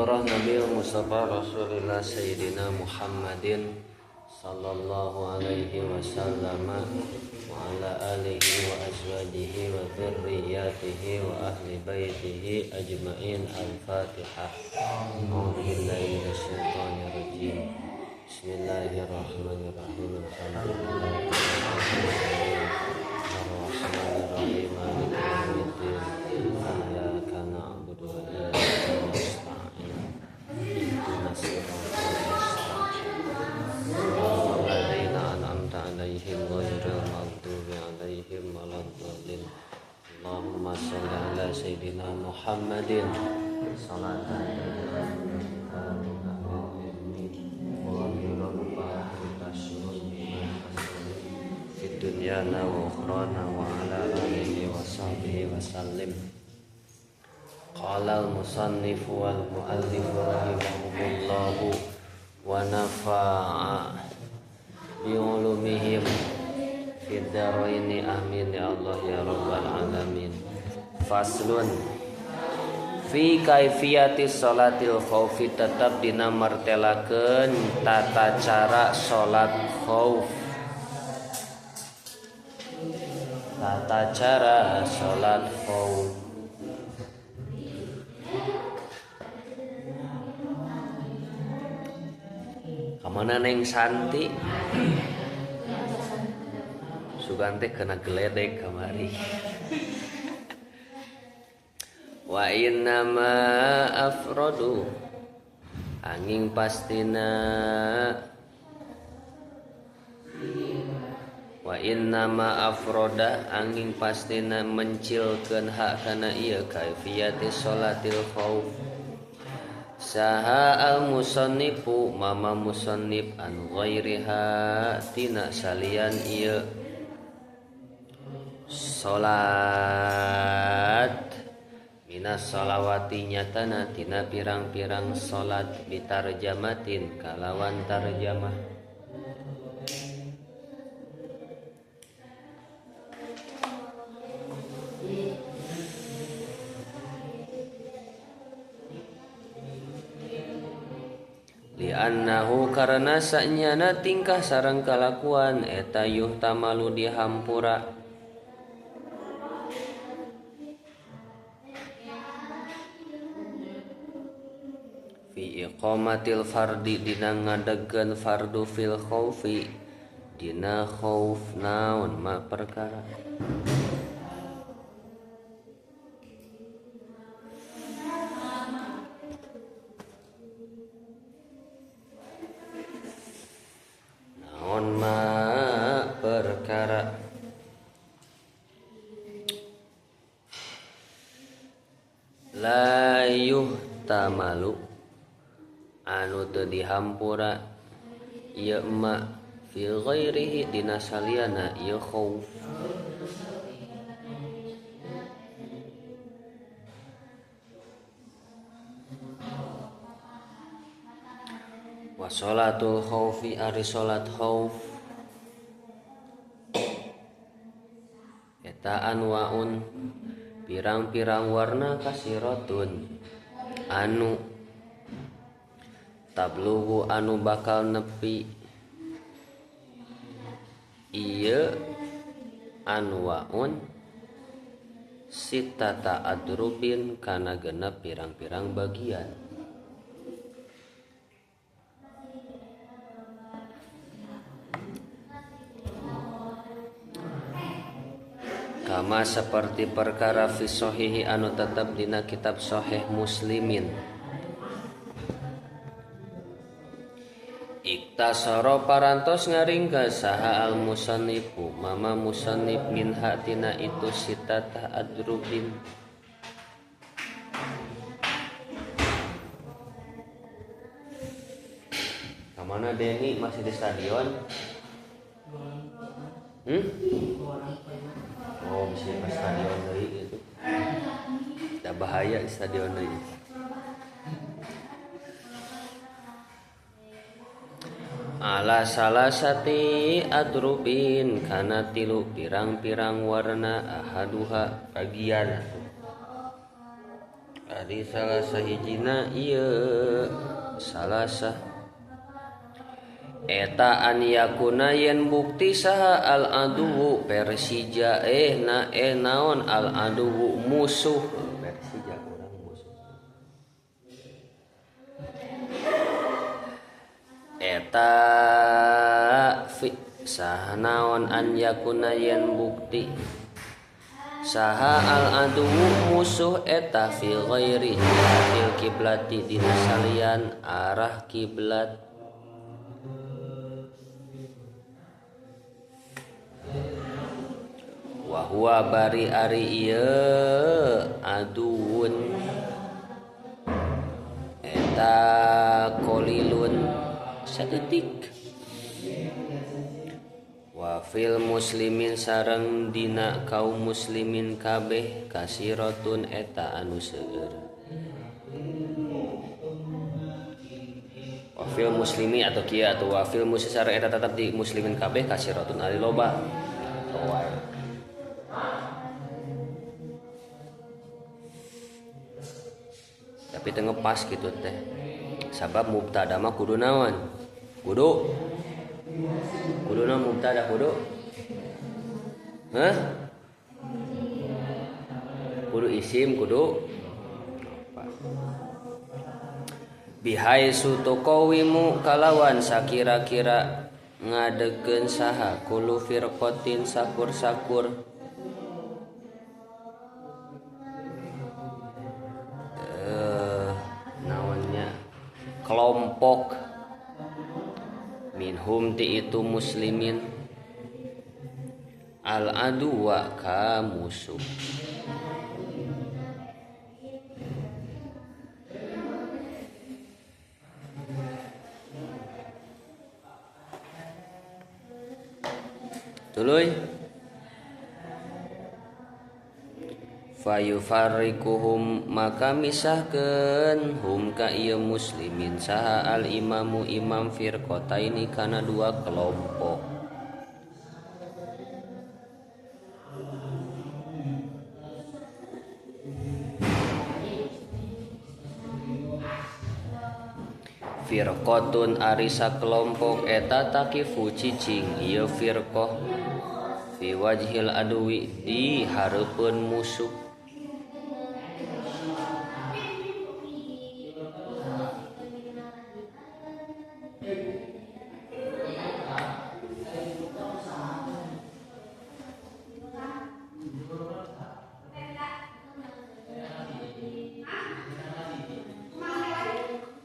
Hadrah Nabi Mustafa Rasulillah Sayyidina Muhammadin sallallahu alaihi wasallam wa ala alihi wa azwajihi wa dzurriyyatihi wa ahli baitihi ajmain. Al-Fatihah. A'udzu billahi minasyaitonir rajim. Bismillahirrahmanirrahim. Alhamdulillahirabbil alamin. Arrahmanirrahim. Maliki yaumiddin. Iyyaka na'budu wa iyyaka nasta'in. Ihdinas siratal mustaqim. Siratal ladzina an'amta 'alaihim ghairil maghdubi 'alaihim waladdallin. Allahumma shalli ala sayyidina Muhammadin salatan dunyana wa ukhrana wa ala alihi wa sahbihi wa sallim. Qala al-musannif wal muallif rahimahumullahu wa nafa'a bi ulumihim fid dharaini, amin ya Allah ya rabbal alamin. Faslun fi kaifiyati sholatil khaufi, tetap dina martelakeun tata cara salat khauf. Tata cara salat khauf. Kamana Neng Santi? Sugan teh kena geledek kamari. Wa innama afradu, angin pastina. Wa innama afroda, angin pastina mencilkeun hak kana ieu kaifiyati sholatil khauf. Saha al musannifu, mama musannif an ghairiha tina salian ieu salat minas sholawati nyatana tina pirang-pirang salat bitarjamatin kalawan tarjamah. Li'annahu karena sanyana tingkah sareng kalakuan eta yuhtamalu dihampura fi iqamatil fardi dina ngadegkeun fardu fil khaufi dina khauf naon ma perkara. Naon ma perkara la yuhtamalu anu teu dihampura ieu ma fi ghairihi dina saliyana ieu khauf. Wa sholatul khaufi ari sholat khauf eta anwaun pirang-pirang warna kasiratun anu tablugu anu bakal nepi ieu anwaun sitata adrubin kana genep pirang-pirang bagian. Kama seperti perkara fi sahihi anu tetep dina kitab Sahih Muslimin. Iktasara parantos ngaringka saha al musannifu mama musannif min hatina itu sitata adrubin. Kamana Denny masih di stadion? Oh, bisa ke stadion deui gitu. Da bahaya di stadion deui. Ala salasati adrubin kana tilu pirang-pirang warna ahaduha bagian. Ari salah sahijina ieu salasah eta an yakuna yen bukti saha al aduwu Persija na naon al aduwu musuh Persija urang musuh eta fi saha naon an yakuna yen bukti saha al aduwu musuh eta fi ghairi jihatil kiblati dina salian arah kiblat wa huwa bari ari ieu aduwun eta qalilun saeutik wa fil muslimin sareng dina kaum muslimin kabeh kasiratun eta anu seueur wa fil muslimi atau kieu atau wa fil muslimin sareng eta tetep di muslimin kabeh kasiratun ari loba wae. Tapi teu ngepas kitu teh sabab mubtada mah kudu naon kudu kuduna mubtada kudu hah kudu isim kudu apa bihaisu tuqawimu kalawan sakira-kira ngadegkeun saha kullu firqatin sakur-sakur naonnya kelompok minhum ti itu muslimin al aduwa ka musuh tuluy fayufarriquhum maka misahkeun hum ka ieu muslimin saha al imamu imam firqataini kana dua kelompok firqatun ari sakelompok eta takifu cicing ieu firqah fi wajhil aduwi di hareupeun musuh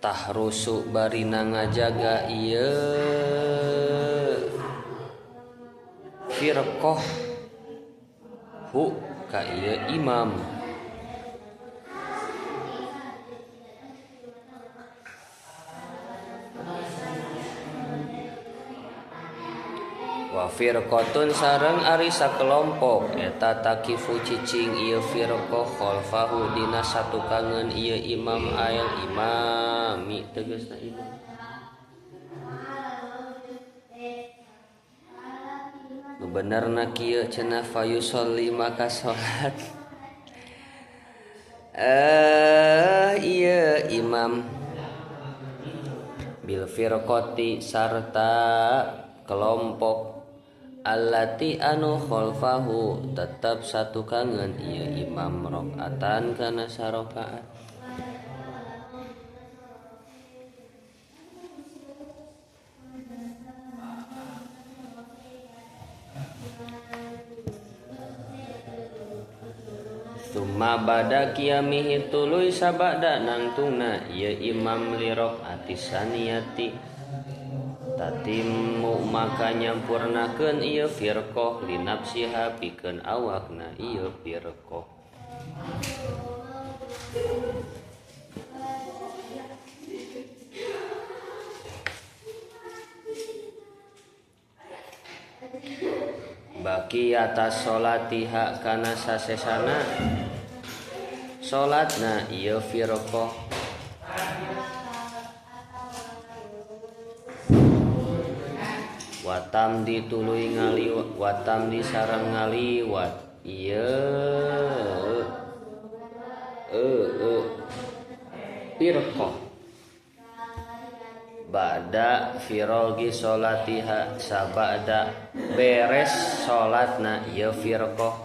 tahrusu barina ngajaga ieu firqah hu ka ieu imam wa firqatun sareng ari sakelompok eta takifu cicing ieu firqah khalfahu dina satukangeun ieu imam ail imami tegasna imam nu benerna kieu cenah fayusolli maka salat ieu imam bil firqati sarta kelompok allati anu khalfahu tetap satu kangen ieu imam rakaatan kana sarakaat summa bada qiyamihi tuluy sabada nangtungna ieu imam li rakaati saniyati tatimmu maka nyampurnakeun ieu firqah li nafsiha pikeun awakna ieu firqah baki atas salatiha kana sasesana salatna ieu firqah watam dituluy ngaliwat watam di sareng ngaliwat ieu Firqah ba'da firogi sholatiha sabada beres sholatna ieu firqah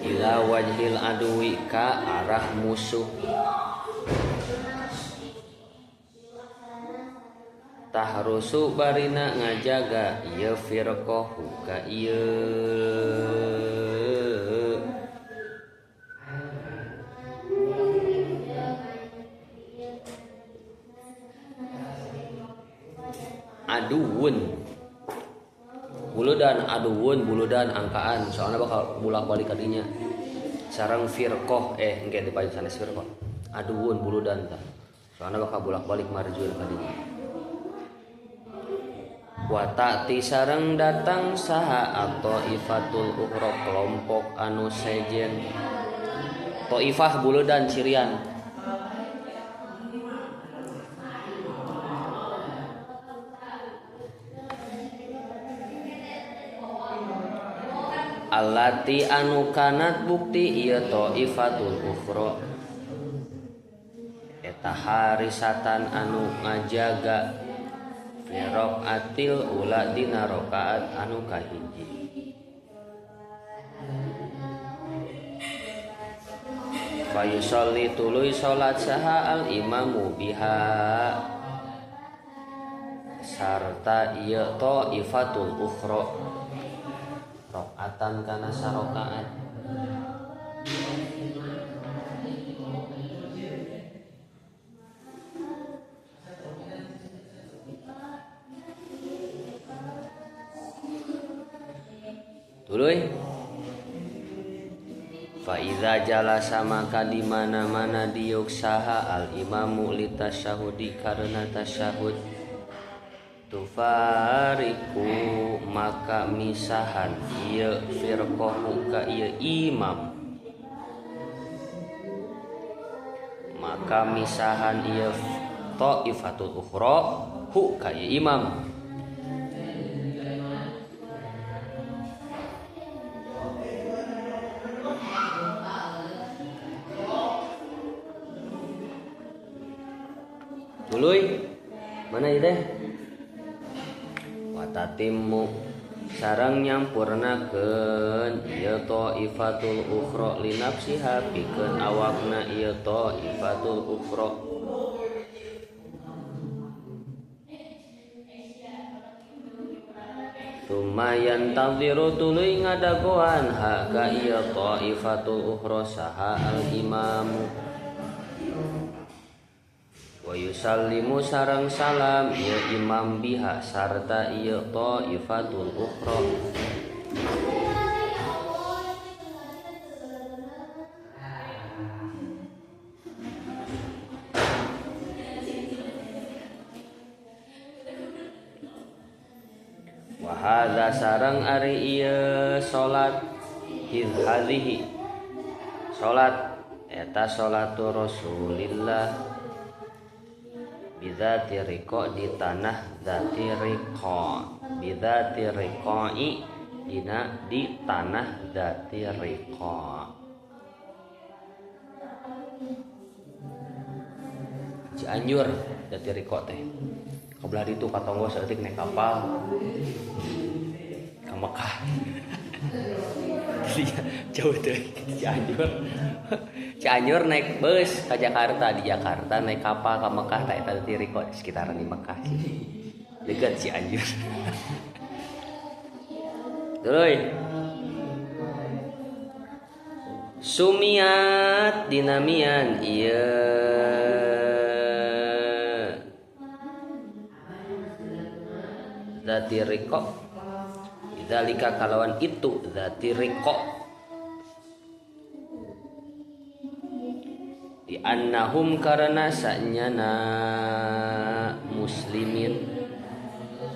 ila wajhil aduwi ka arah musuh tahrusu barina ngajaga ieu firqah ka ieu aduun buludan aduun buludan angkaan soalnya bakal bolak-balik kadinya sareng firqah engke di payun sanes firqah aduun buludan tah soalnya bakal bolak-balik marjun kadinya wa ta'ti sareng datang saha atau ifatul ukhra kelompok anu sejen taifah buludan cirian allati anu kanat bukti ieu taifatul ukhra eta harisatan anu ngajaga fi raqatil ula dina rakaat anu kahiji fa yusolli tuluy salat saha al imamu biha sarta ieu taifatul ukhra rakaatan kana sarakaat tuluy fa iza jalasa maka di mana-mana diuk saha al imamu litasyahudi karena tasyahud tufariku maka misahan ieu firqahu ka ieu imam maka misahan ieu taifatul ukhra hu ka ieu imam tuluy mana ieu teh watatimmu sareng nyampurnakeun ieu taifatul ukhra li nafsiha pikeun awakna ieu taifatul ukhra summa yantaziru tuluy ngadagoan ha ka ieu taifatul ukhra saha al imamu wa yusallimu sareng salam ieu imam biha sarta ieu taifatul ukhra wa hadza sareng ari ieu salat hadhihi salat eta salatu Rasulillah bidzati riqa di tanah dzati riqa bidzati riqai dina di tanah dzati riqa Cianjur dzati riqa teh kabelah ditu ka tonggo saeutik naik kapal ka Mekah jauh teh Cianjur Cianjur naik bus ke Jakarta, di Jakarta naik kapal ke Mekah, tak eta diri kok sekitaran di Mekah sih. Dekat Cianjur. Tuluy. Sumiat dinamian ieu dzati riqa. Dzalika kalawan itu dzati riqa. Di annahum karena sanyana muslimin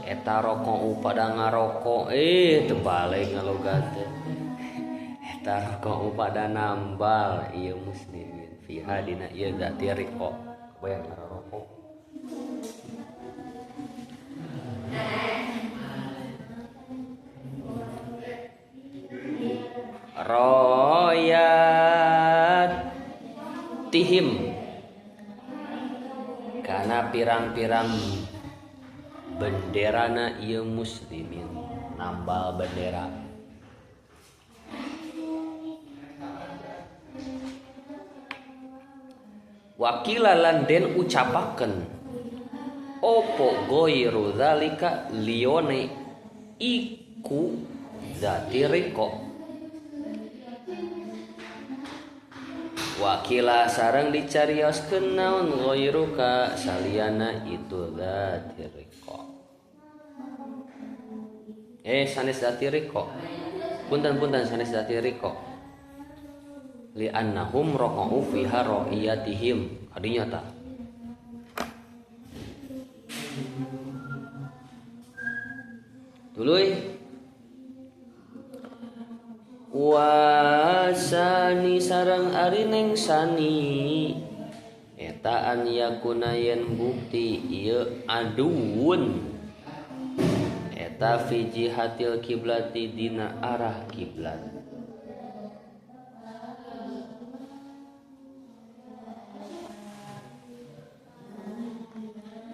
eta rokok pada ngarokok terbalik ngalogat eta rokok pada nambal ieu muslimin fiha dina ieu dzati riqa kebayang ngarokok Royat tihim kana pirang-pirang benderana ieu muslimin nambal bendera. Wakila lan den ucapaken opo goiru zalika lione iku zatiriko. Wakila sareng dicarioskeun naon goiru ka saliana itu zatiriko. Sanes zatiriko. Punten-punten sanes zatiriko. Li annahum raqa'u fiha ra'iyatihim. Kadinya ta. Tuluy wasani sareng ari neng sani eta an yakuna yen bukti ieu aduun eta fi jihatil kiblati dina arah kiblat.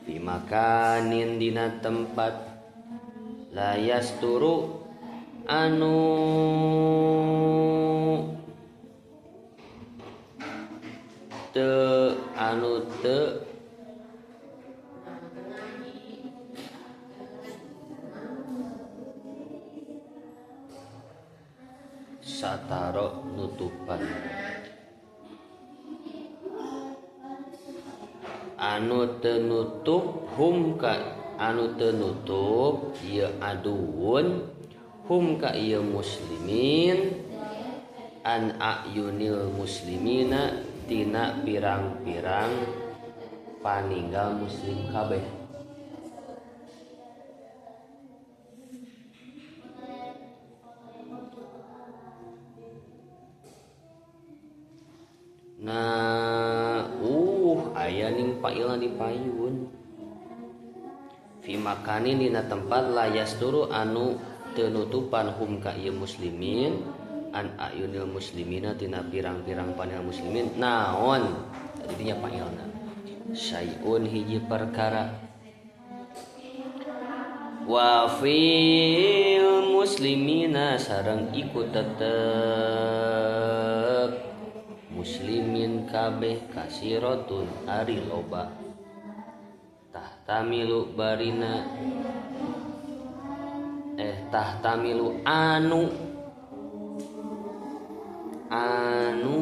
Fi makanin dina tempat layasturu anu te sataro nutupan anu tenutup hum ka anu tenutup ieu aduun hum ka ieu muslimin an ayunil muslimina tina pirang-pirang paninggal muslim kabeh. Nah, aya ning pailna di payun. Fi makanin dina tempat layasturu anu tenutupan hum ka ieu muslimin an ayunil muslimina tina pirang-pirang panel muslimin naon tadinya pailna syai'un hiji perkara wa fil muslimina sareng iku tetep muslimin kabeh kasiratun ari loba tahtamilu barina tahtamilu anu anu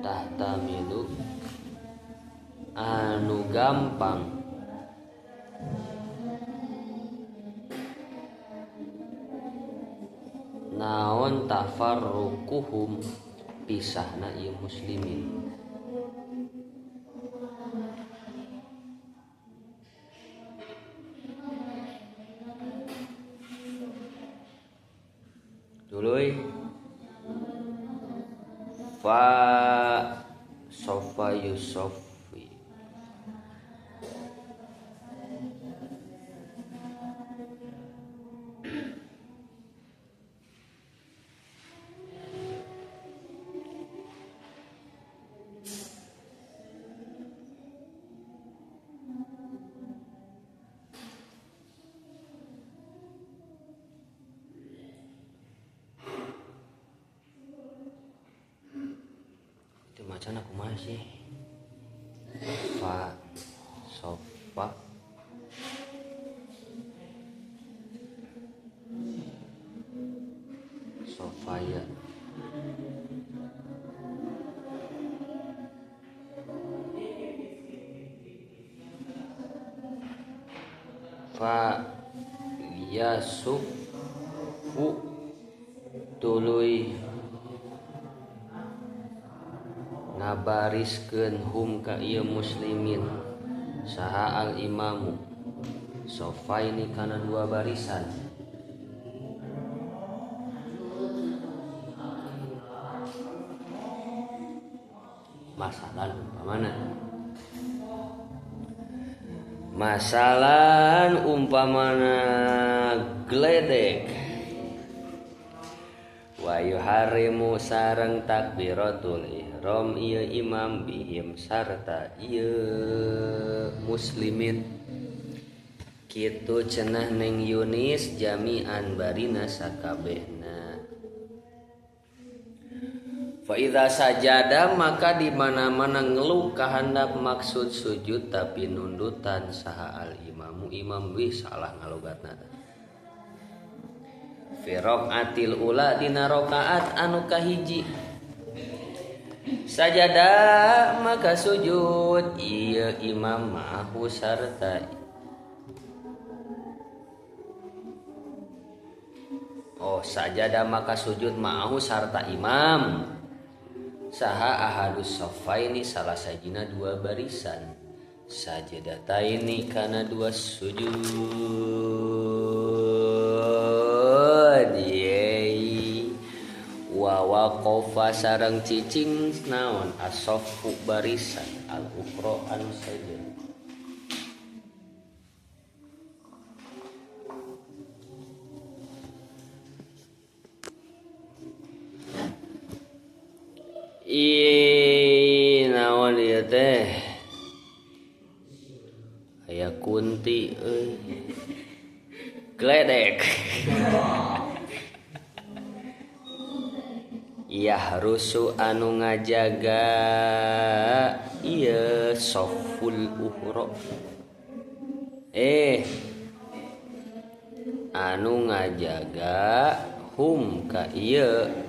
tahtamilu anu gampang naon tafarruquhum pisahna ieu muslimin. Tuluy fa sofa yusofi macan aku masih fa sofa sofaya fa yasufu tuluy ngabariskeun hum ka ieu muslimin saha al imamu sofaini kana dua barisan. Masalah umpamana masalan umpamana gledek wa yuharimu sareng takbiratul ihram ieu imam bihim sarta ieu muslimin. Kitu cenah Neng Yunis jami'an barina sakabehna. Fa idza sajada maka di mana-mana ngeluh kahandap maksud sujud tapi nundutan saha al imamu imam wih salah ngalogatna. Fi raqatil ula dina rakaat anu kahiji sajada maka sujud ieu imam ma'ahu sarta oh sajada maka sujud ma'ahu sarta imam saha ahadus saffaini salah sajina dua barisan sajadataini kana dua sujud yeay wa waqafa sareng cicing naon as-saffu barisan al-ukhra anu saja. Ih, naon ieu teh? Aya kunti euy. Gledek. Yah rusu anu ngajaga ieu soful uhro. Anu ngajaga hum ka ieu.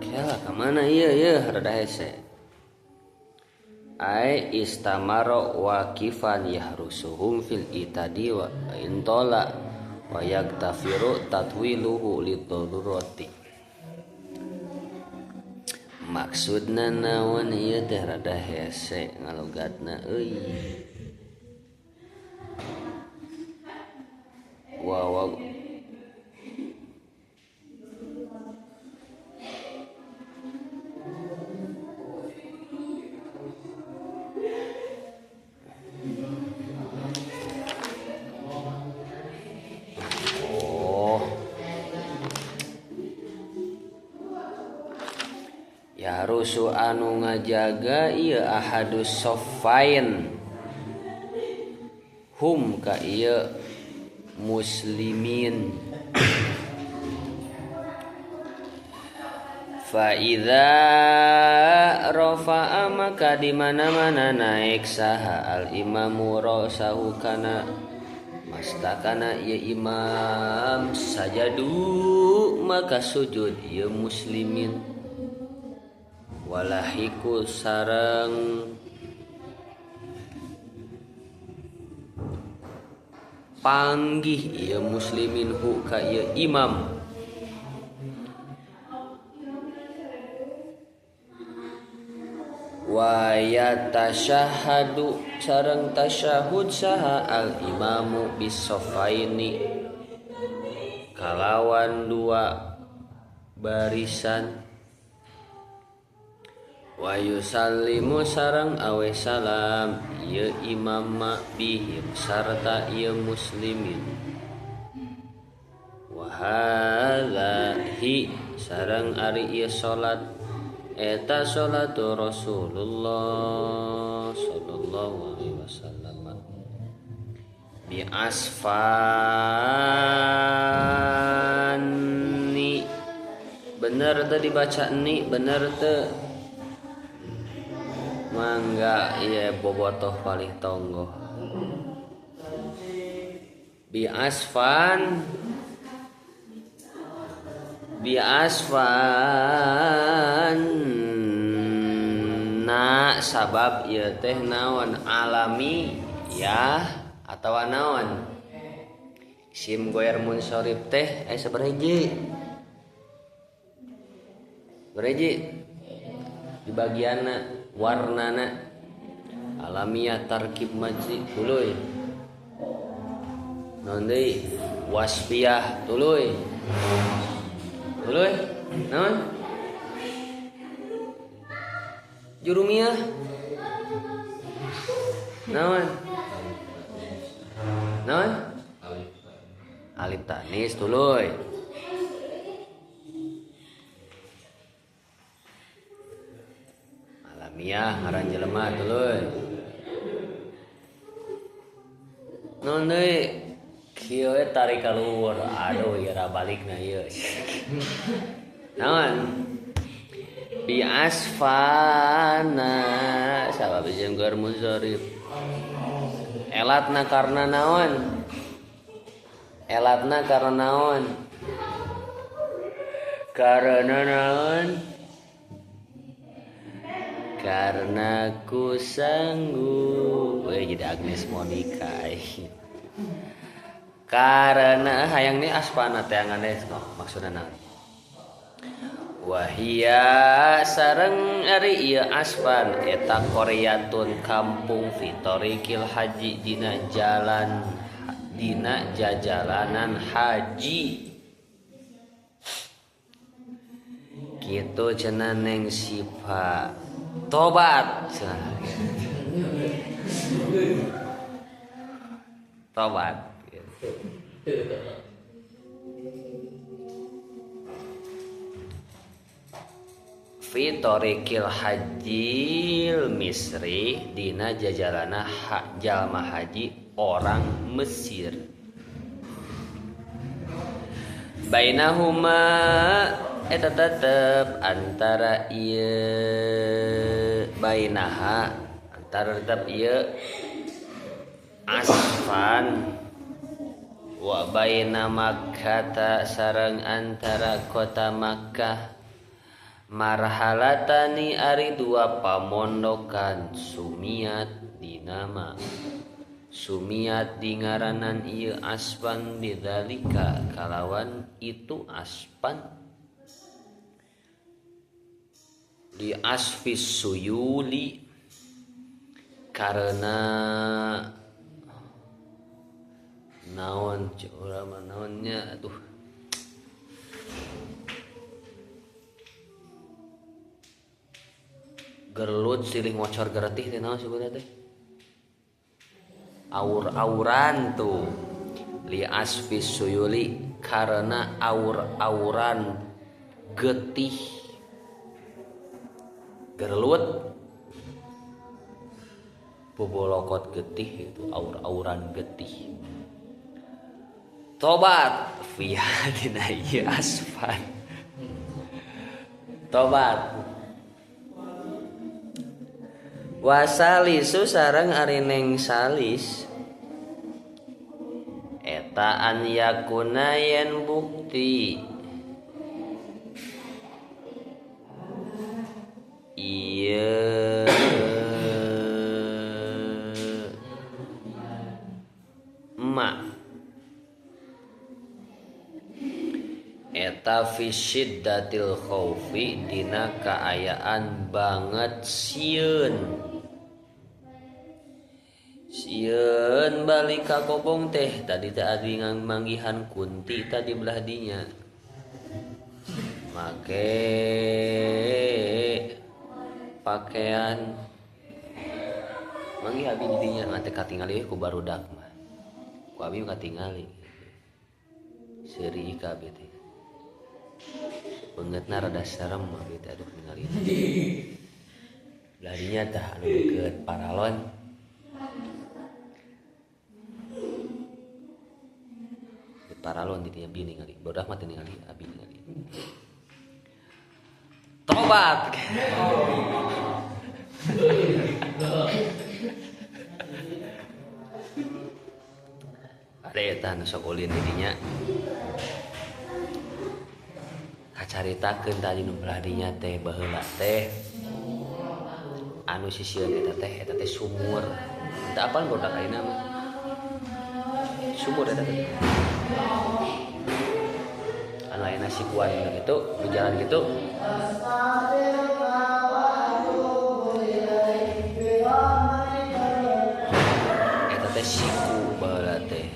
Kela kamana ieu ieu rada hese. Ai istamaro waqifan yahrusuhum fil itadi wa intola wa yaktafiru tatwiluhu lidururati. Maksudna naon ieu teh rada hese ngalogatna euy. Wa wa rusu anu ngajaga ieu ahadus soffain hum ka ieu muslimin. Fa idza rafa'a maka di mana-mana naik saha al imamu ra'sahu kana mastakana ieu imam sajadu maka sujud ieu muslimin. Walahiku sareng panggih ieu muslimin hu ka ieu imam. Wa yatasyahadu sareng tasyahud saha al imamu bisofaini kalawan dua barisan. Wa yusallimu sareng awe salam ieu imam ma bihim sarta ieu muslimin. Wa hadza hi sareng ari ieu salat eta salatu Rasulullah sallallahu alaihi wasallam bi asfani. Bener teu dibaca ni, bener teu? Mangga ieu bobotoh palih tonggoh. Bi asfan bi asfan na sabab ieu teh naon alami ya atawa naon sim goer munsorib teh sabaraha hiji berhiji di bagianna warnana alamiah tarkib majid tuluy naon deui wasfiyah tuluy tuluy naon Jurumiyah. Naon? Naon? Alif tanis tuluy. Alamiah ngaran jelema tuluy. Naon deui? Kieu we tarik kaluhur. Aduh ieu ra balikna ieu. Naon? Bi asfana sabab jeung gar munzarif. Elatna karena naon? Elatna karena naon? Karena naon? Karena ku sanggup. Weh jadi Agnes Monica. Karena hayang nih asfana teh angan no, maksudna naon? Wahia sareng ari ieu asfan eta qaryatun kampung fitorikil haji dina jalan dina jajalanan haji. Kitu cenah neng sipa tobat cenah. Tobat. Fi tariqil hajil Misri dina jajalana jalma haji orang Mesir. Bainahuma eta tetep antara ieu bainaha antara tetep ieu asfan wa baina Makkah sareng antara kota Makkah marhalatani ari dua pamondokan sumiat dinama sumiat dingaranan ieu aspan bidzalika kalawan itu aspan di asfis suyuli karena naon urang mah naonnya atuh gerlut silih ngocor geretih teh naon sebenarnya teh aur-auran tuh li asfis suyuli karena aur-auran getih gerlut bobolokot getih itu aur-auran getih tobat fiha dina ieu asfan tobat wasalisu sareng ari neng salis eta an yakuna yen bukti ieu ma eta fi syiddatil khaufi dina kaayaan banget sieun sieun balik ka kobong teh tadi teh adi manggihan kunti tadi belah dinya make pakaian manggih abi di dinya ngan teh katingali ku barudak mah ku abi katingali seuri kabeh teh beungeutna rada serem abi teh aduh ningali belah dinya tah anu deukeut paralon paralon di dinya bi ningali bodah mah teu ningali abi ningali tobat. Ada eta nu sok ulin di dinya kacaritakeun tadi nu belah dinya teh baheula teh anu sisieun eta teh sumur teu apal bodak ayeuna mah sumur eta teh anu aya nasi kuan gitu di jalan gitu eta teh siku baheula teh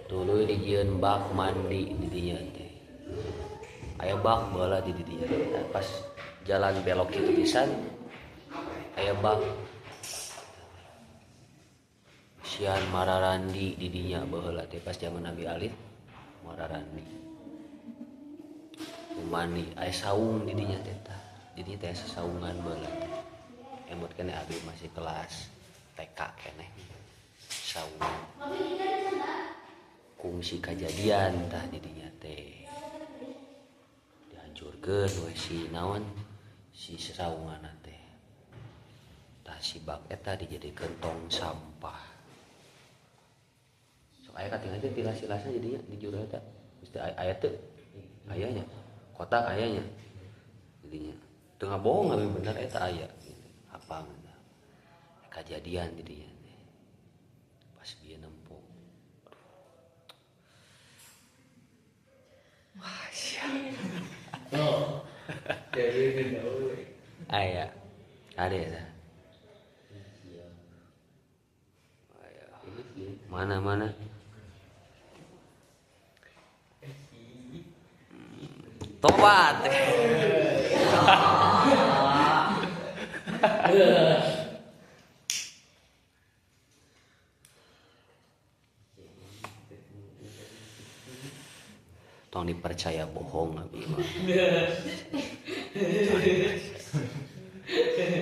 tuluy dijieun bak mandi di dinya teh aya bak baheula di dinya pas Jalan belok kitu pisan aya bak. Sian mararandi di dinya baheula teh pas zaman Nabi Alif mararandi. Mandi aya saung di dinya teh tah. Di dinya teh sasaungan baheula teh. Emot keneh abi masih kelas TK keneh. Saung. Kungsi kajadian tah di dinya teh. Dihancurkeun we si naon si sasaunganna teh. Tah si bak eta dijadikeun tong sampah. Sok aya katingal teh tilas-tilasna jadinya di juru eta. Geus teu aya teu? Aya nya. Kotak aya nya. Jadinya teu ngabohong abi bener eta aya. Apa eta? Kajadian jadinya teh. Pas bieu nempo. Wah, sia. Oh. Jadi aya. Ada eta. Aya. Mana-mana? Tobat. Tong dipercaya bohong abi mah.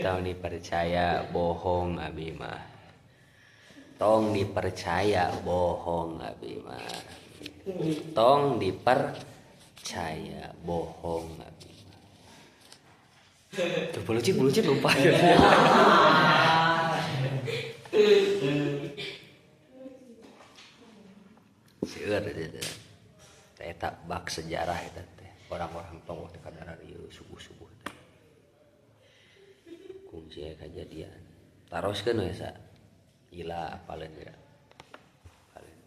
Tong dipercaya bohong abi mah. Tong dipercaya bohong abi mah. Tong dipercaya bohong abi mah. Tuh bulucit lupa. Seueur teh. Eta bak sejarah eta teh. Orang-orang tong teh kadara ieu subuh-subuh teh. Kungsi aya kajadian. Taroskeun we sa. Gila apaleun geura. Apaleun.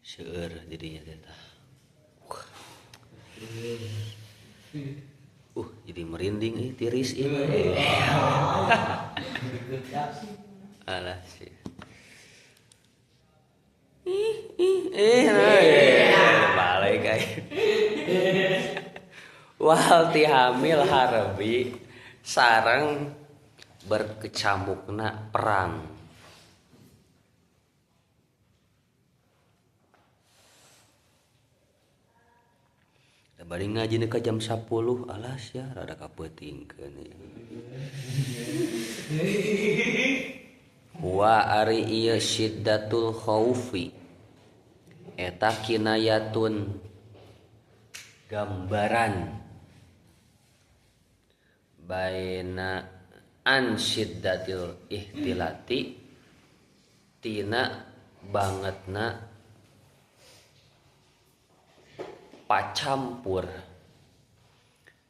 Seueur jadinya teh tah. Jadi merinding euy tiris ieu. Alah sih. Balik aing. Wal tihamil harbi sareng berkecamukna perang. Da bari ngaji ka jam 10 alas ya rada kapeutingkeun. Wa ari ieu syiddatul khaufi eta kinayatun gambaran baina an syiddatil ihtilati tina bangetna pacampur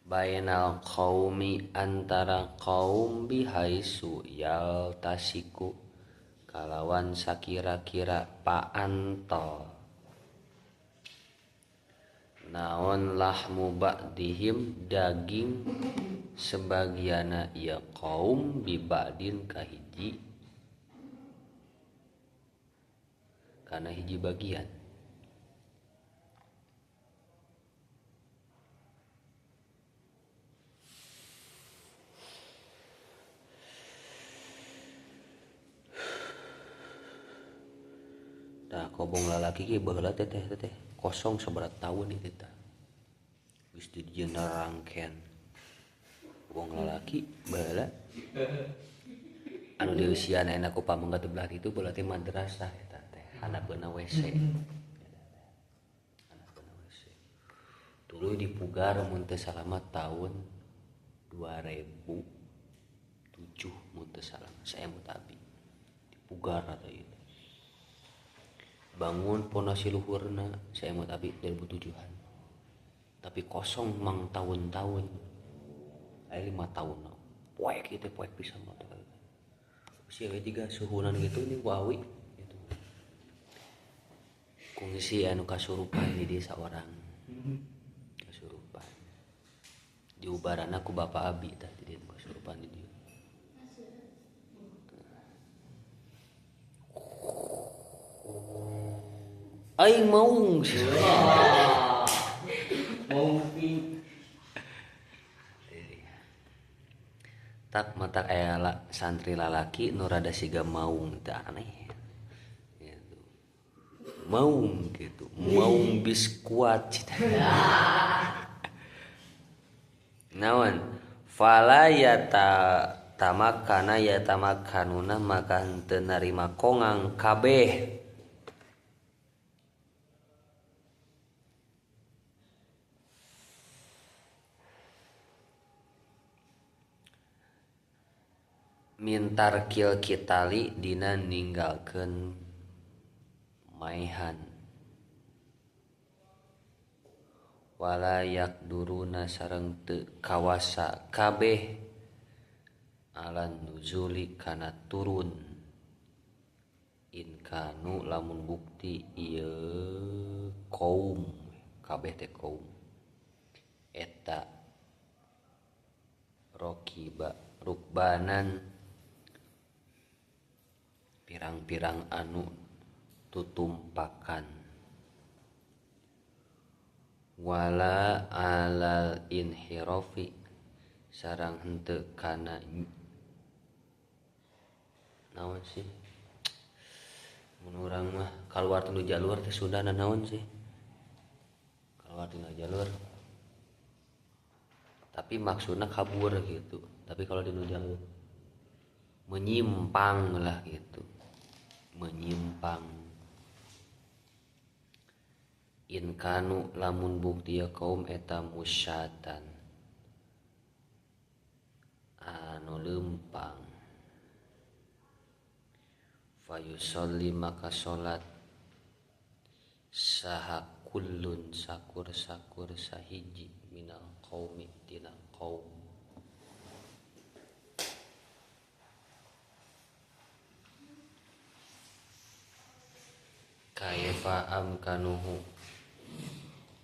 bainal qaumi antara kaum bihaisu yaltasiku kalawan sakira-kira paantol naon lahmu ba'dihim daging sebagiana ieu kaum bibadin kahiji kana hiji bagian. Tah kobong lalaki ge baheula teh teh kosong sabaraha taun ieu teh. Geus dijieun rangken. Kobong lalaki baheula anu dieusian ayeuna ku pamengkat belah ditu baheula teh madrasah eta teh handapeuna WC. Handapeuna WC. Tuluy dipugar mun teu salah mah taun 2007 mun teu salah saya mutabi. Dipugar atau ieu. Bangun pondasi luhurna saya mau tapi 2007-an. Tapi kosong mang tahun-tahun. Aya 5 tahun. Poek ieu teh poek pisan mah teh. Usia we jiga suhunan gitu nih wawi gitu. Kungsi anu kasurupan di desa orang. Kasurupan. Diubarana ku Bapak Abi tah di dieu kasurupan di dieu. Aing maung. Tak matak aya santri lalaki nu rada siga maung teh aneh gitu. Maung gitu, maung biskuat cita. Naon fala yata tamakana yatamakanuna maka henteu narima kongang kabeh mintarkil kitali dina ninggalkeun maehan wala yakduruna sareng teu kawasa kabeh alan nuzuli kana turun in kanu lamun bukti ieu kaum kabeh teh kaum eta rokiba rukbanan pirang-pirang anu tutumpakan wala alal inhirofi sareng henteu kana naon sih mun urang mah kaluar tina jalur teh sundana naon sih kaluar tina jalur tapi maksudna kabur gitu, tapi kalau di jalur menyimpang lah gitu, menyimpang in kanu lamun bukti ya kaum eta musyatan anu lempang fayusolli maka salat saha kullun sakur-sakur sahiji minal qaumi tina qaum kaifa amkanuhu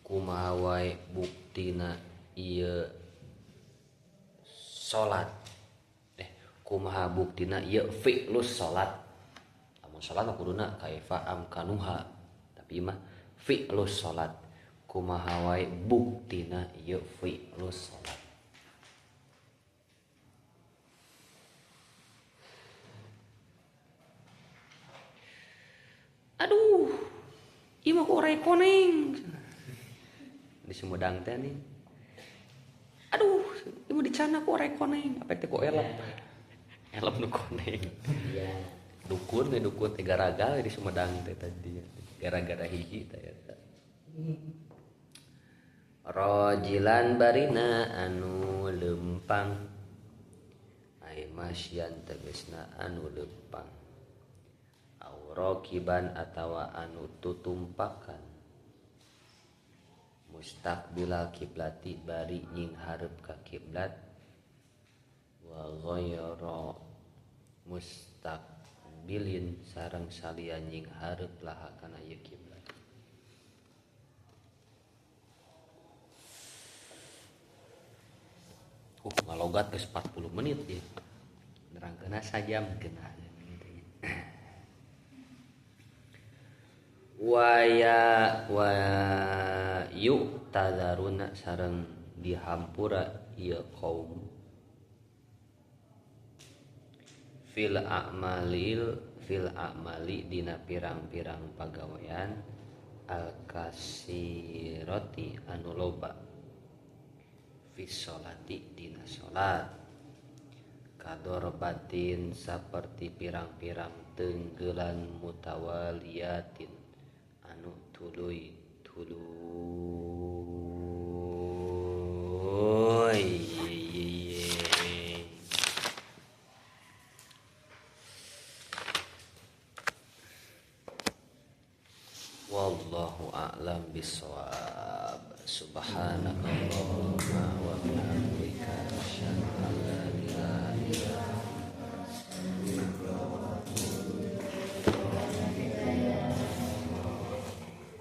kumaha wae buktina ieu salat kumaha buktina ieu fi'lus salat lamun salat mah kuduna kaifa amkanuha tapi mah fi'lus salat kumaha wae buktina ieu fi'lus salat. Aduh, ieu mah ku orai koneng. Di Sumedang teh nih. Aduh, ieu mah dicana ku orai koneng. Apa teh ku elep? Elep nu koneng. Iya. Dukun teh dukun teh garagal di Sumedang teh tadi. Gara-gara hiji teh eta. Rojilan barina anu lempang. Ai masyan tegasna anu lempang. Rokiban atawa anu tutumpakan mustaqbilal kiblati bari nyinghareup ka kiblat wa ghayra mustaqbilin sareng salian nyinghareup laha kana ieu kiblat. Ngalogat geus 40 menit ieu. Nerangkeunna sajam geunah. Waya wa yu tadaruna sareng dihampura ieu kaum fil a'mali dina pirang-pirang pagawean al kasirati anu loba fi sholati dina salat kadorbatin saperti pirang-pirang tenggelan mutawaliyatin anu tuluy tuluy wallahu a'lam bissawab. Subhanakallahumma wa bihamdika asyhadu an la ilaha illa anta.